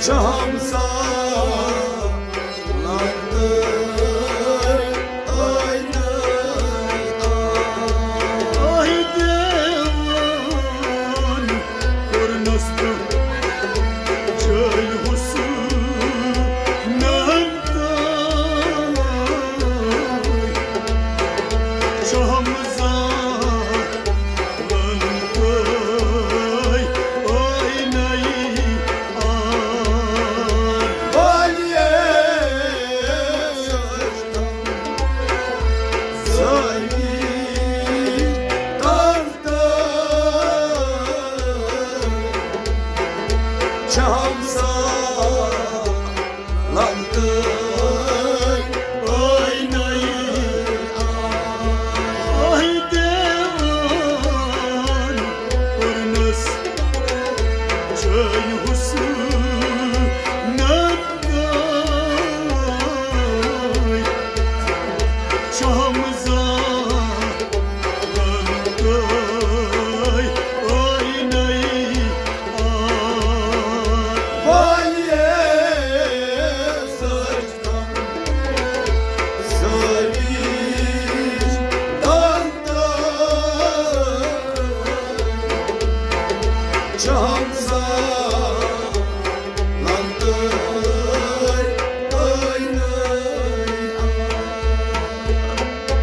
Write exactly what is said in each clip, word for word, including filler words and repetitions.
شہمزا لنگتر آینہٕ آے دیوان کوٚرنس بہٕ جٲے حسنن تام۔ شہمزا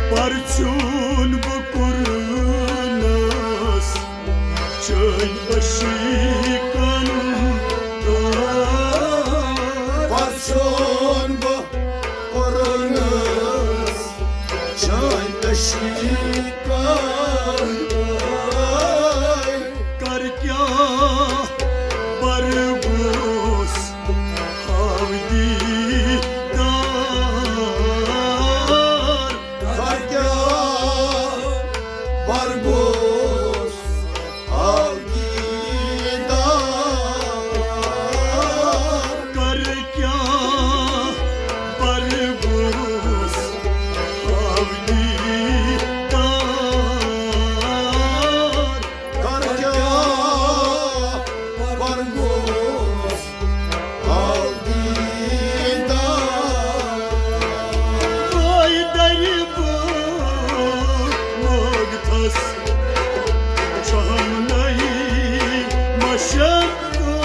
پرچون بہٕ کوٚرنس چٲنۍ عشیٖقن تام۔ پرچون بہٕ کوٚرنس چٲنۍ عشیٖقن تام۔ کر کیٛاہ برگوس ہاو دیدار۔ کر کیٛاہ برگوس ہاو دیدار۔ کر کیٛاہ برگوس ہاو دیدار۔ کر کیٛاہ برگوس ہاو دیدار۔ آے درِ بہٕ مٲگتھس شہمنَے مشکَے۔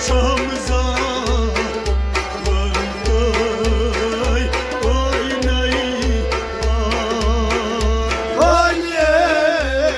شہمزا لنگتَے آینَے آ۔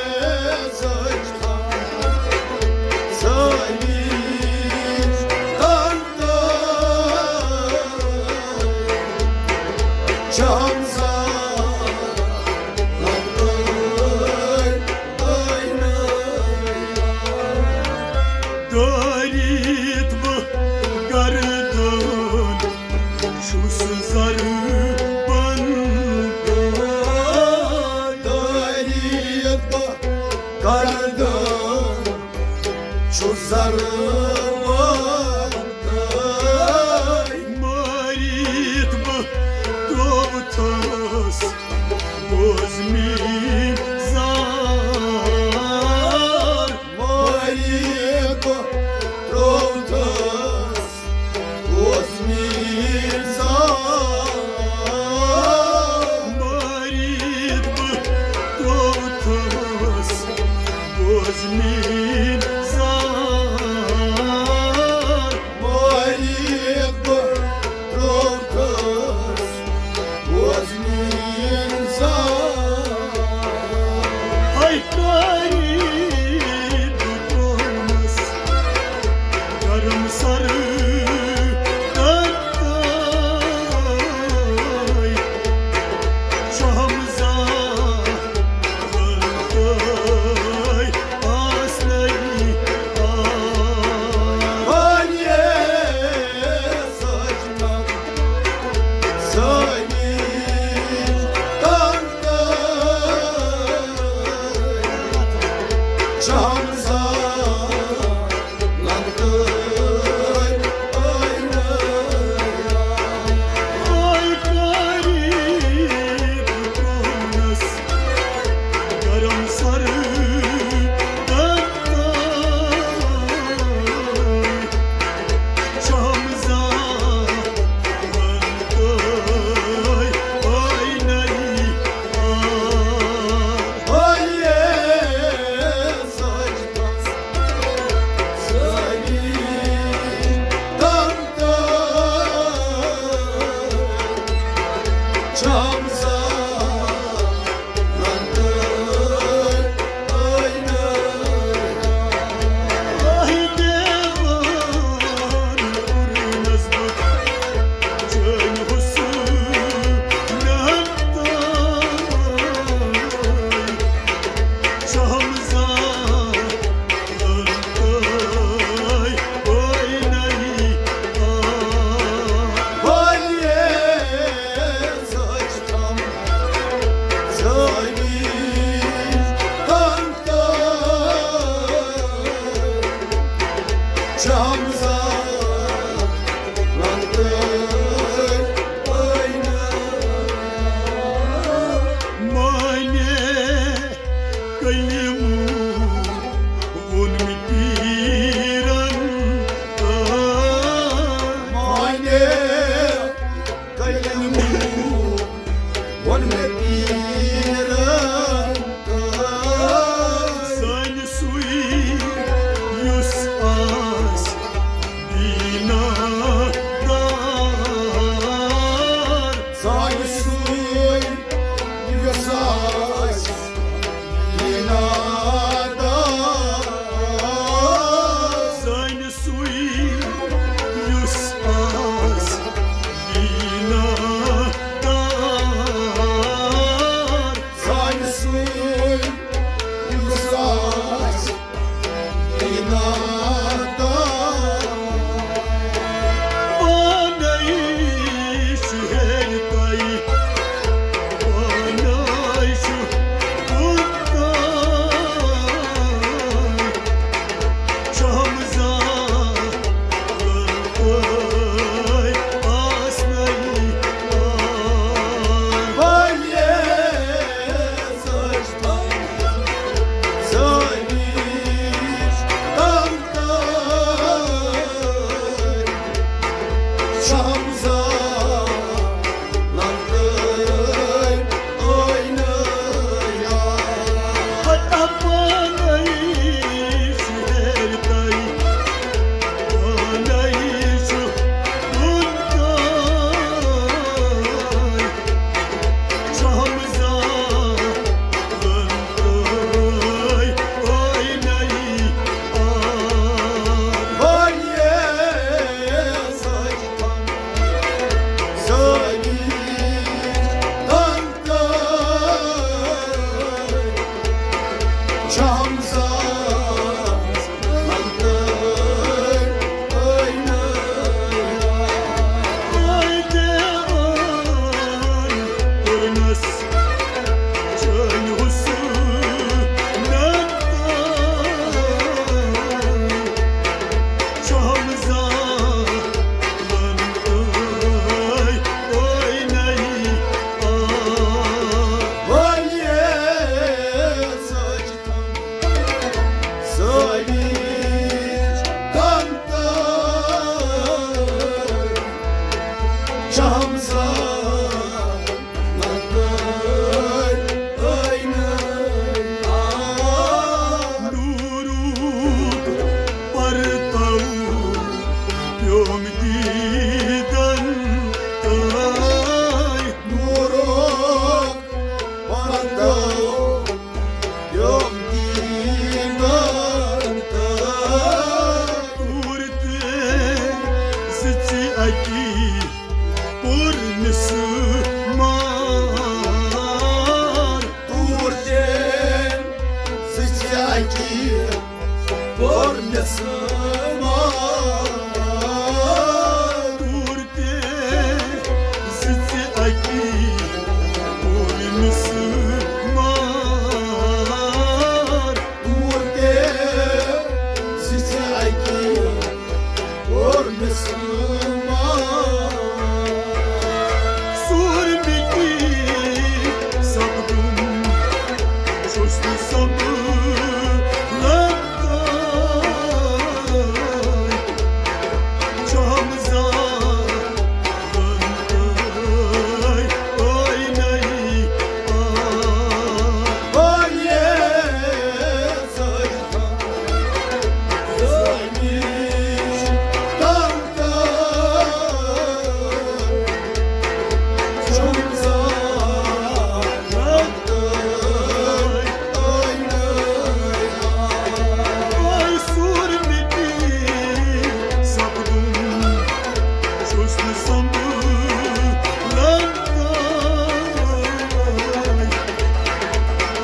حسن سنبھالن تہٕ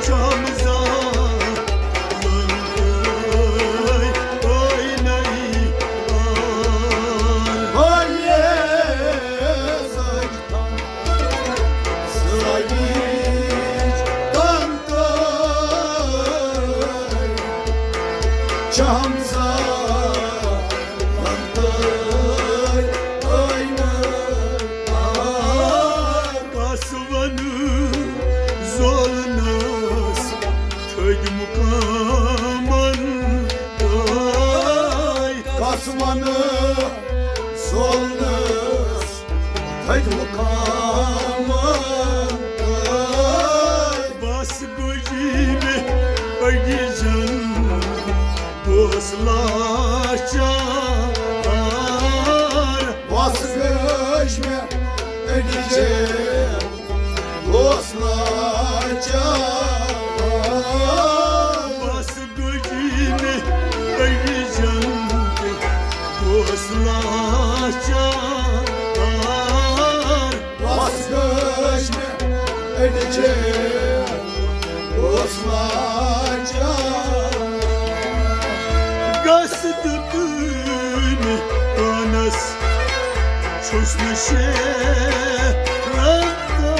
شام زالن تہٕ آینَے آل۔ ہاے سجدہ سٲنِس تن تہٕ شام زالن تہٕ آینَے آل۔ کس ونہٕ زولنس تھٔدۍ مُقامن تہٕ کس ونہٕ زولنس تھٔدۍ مُقامن تہٕ بس گوٚجی مےٚ أڈِجن بوس لاچار۔ بس گٔج مےٚ أڈِجن بوس لاچار۔ بس گوٚجی مےٚ أڈِجن بوس لاچار۔ بس گٔج مےٚ أڈِجن بوس لاچار۔ گژھ دُکٲنہِ پانس چھُس نہٕ شیران تہٕ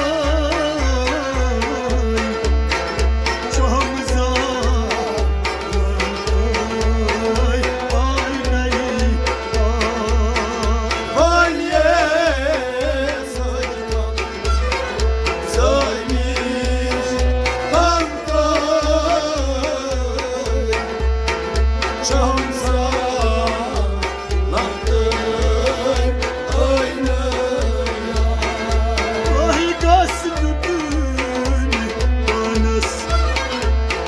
شام زالن تہٕ آینَے آل۔ ہاے سجدہ سٲنِس تن تہٕ شام زالن تہٕ آینَے آل۔ آے گژھ نہٕ کُنہِ پانس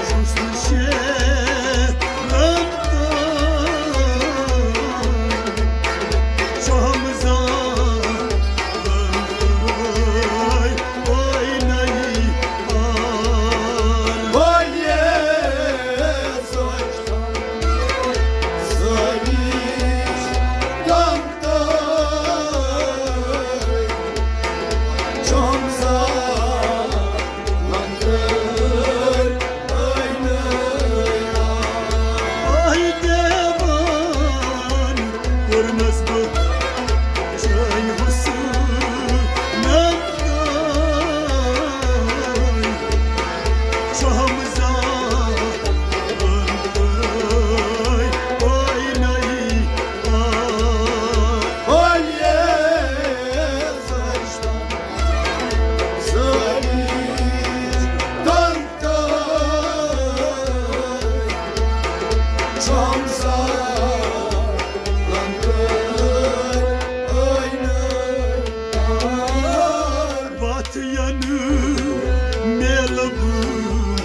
چھُس نہٕ شیران تہٕ شام زالن تہٕ آینَے آل۔ ہاے سجدہ سٲنِس تن تہٕ شام زالن تہٕ آینَے آل۔ آے دیوان کوٚرمس بہٕ چٲنۍ حسنن تہٕ شام زالن تہٕ آینَے آل۔ ہاے سجدہ سٲنِس تن تہٕ شام زالن تہٕ آینَے آل۔ وتھ ینہٕ میلہٕ بہٕ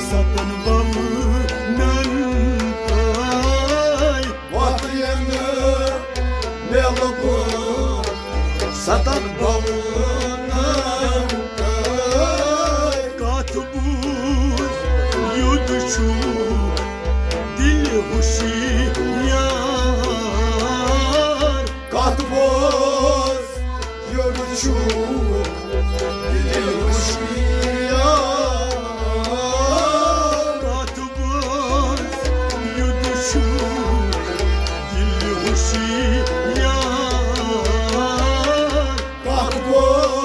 ستن بونن تہٕ وتھ ینہٕ میلہٕ بہٕ ستن بونن تہٕ کتھ بوز یُد چھُ دِلہِ ہوشیار۔ کتھ بوز یُد چھُ دِلہِ ہوشیار۔ کتھ بوز یُد چھُ دِلہِ ہوشیار۔ کتھ بوز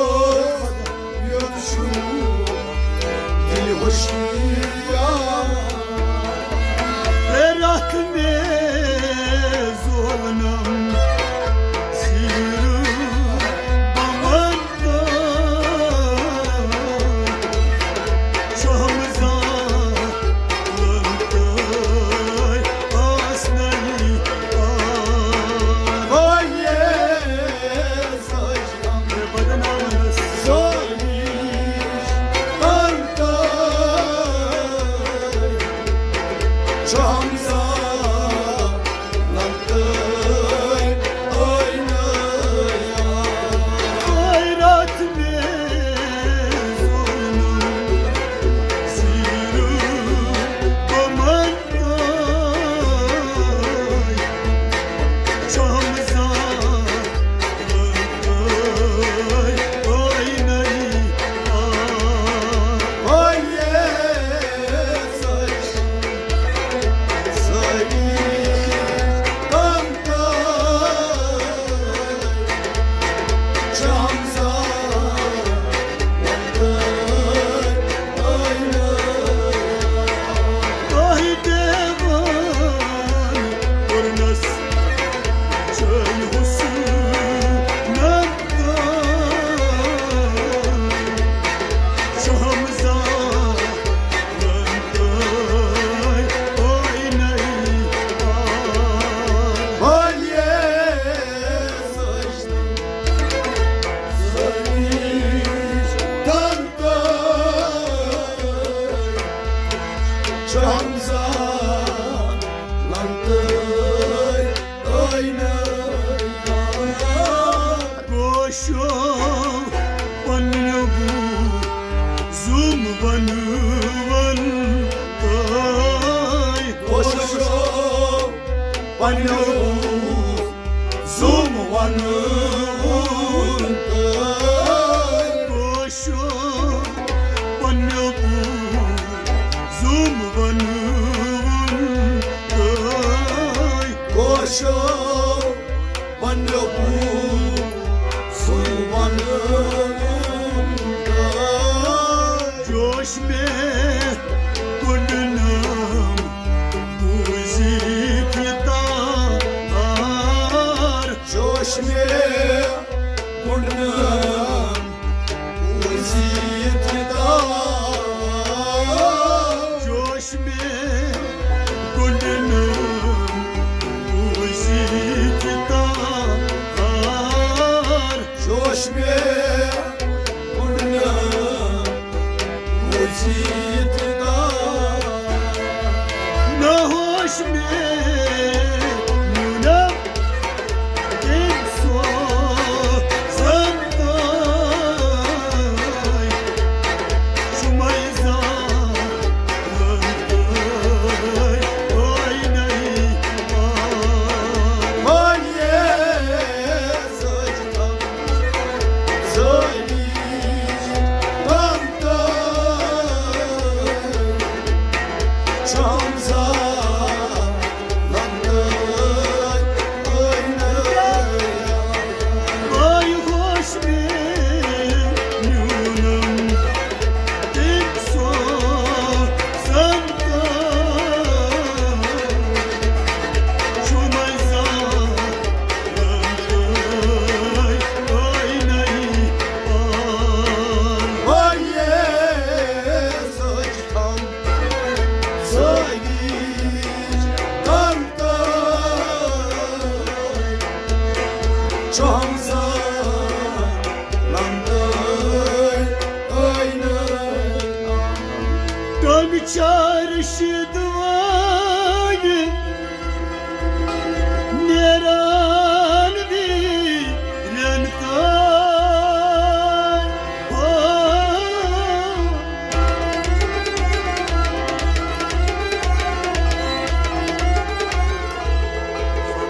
پننیو زوم ونُن تہٕ کٲشُر پننیو زوم ونُن تہٕ کٲشُر پننیو زوم ونُن تہٕ جوش مےٚ کُنڈنم بوٗزِتھ یہِ تار۔ جوش مےٚ کُنڈنم بوٗزِتھ یہِ تار۔ جوش مےٚ کُنڈنم بوٗزِتھ یہِ تار۔ جوش مےٚ کُنڈنم بوٗزِتھ یہِ تار۔ نہ ہوش مےٚ نیونم تٔمۍ سوزن تام۔ شُمے زالن تام۔ وۄنۍ یے سجدم زٲلی تام تام۔ شام زالن تام۔ آے ہوش مےٚ نیونم تٔمۍ سوزن تام۔ شُمے زالن تام۔ آے نئی پان۔ آے سجدم زٲلی تام تام۔ شام زالن تام۔ آے نئی ٹنگ چھا رشید وٲنۍ نیران ویرن تام۔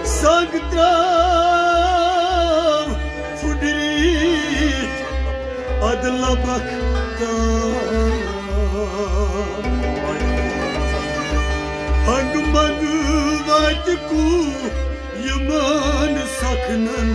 سنگ تراو پھُٹریٖتھ ادٕ لبک تام۔ ہنگ منگ واتہِ کوٗ یِمن سخنن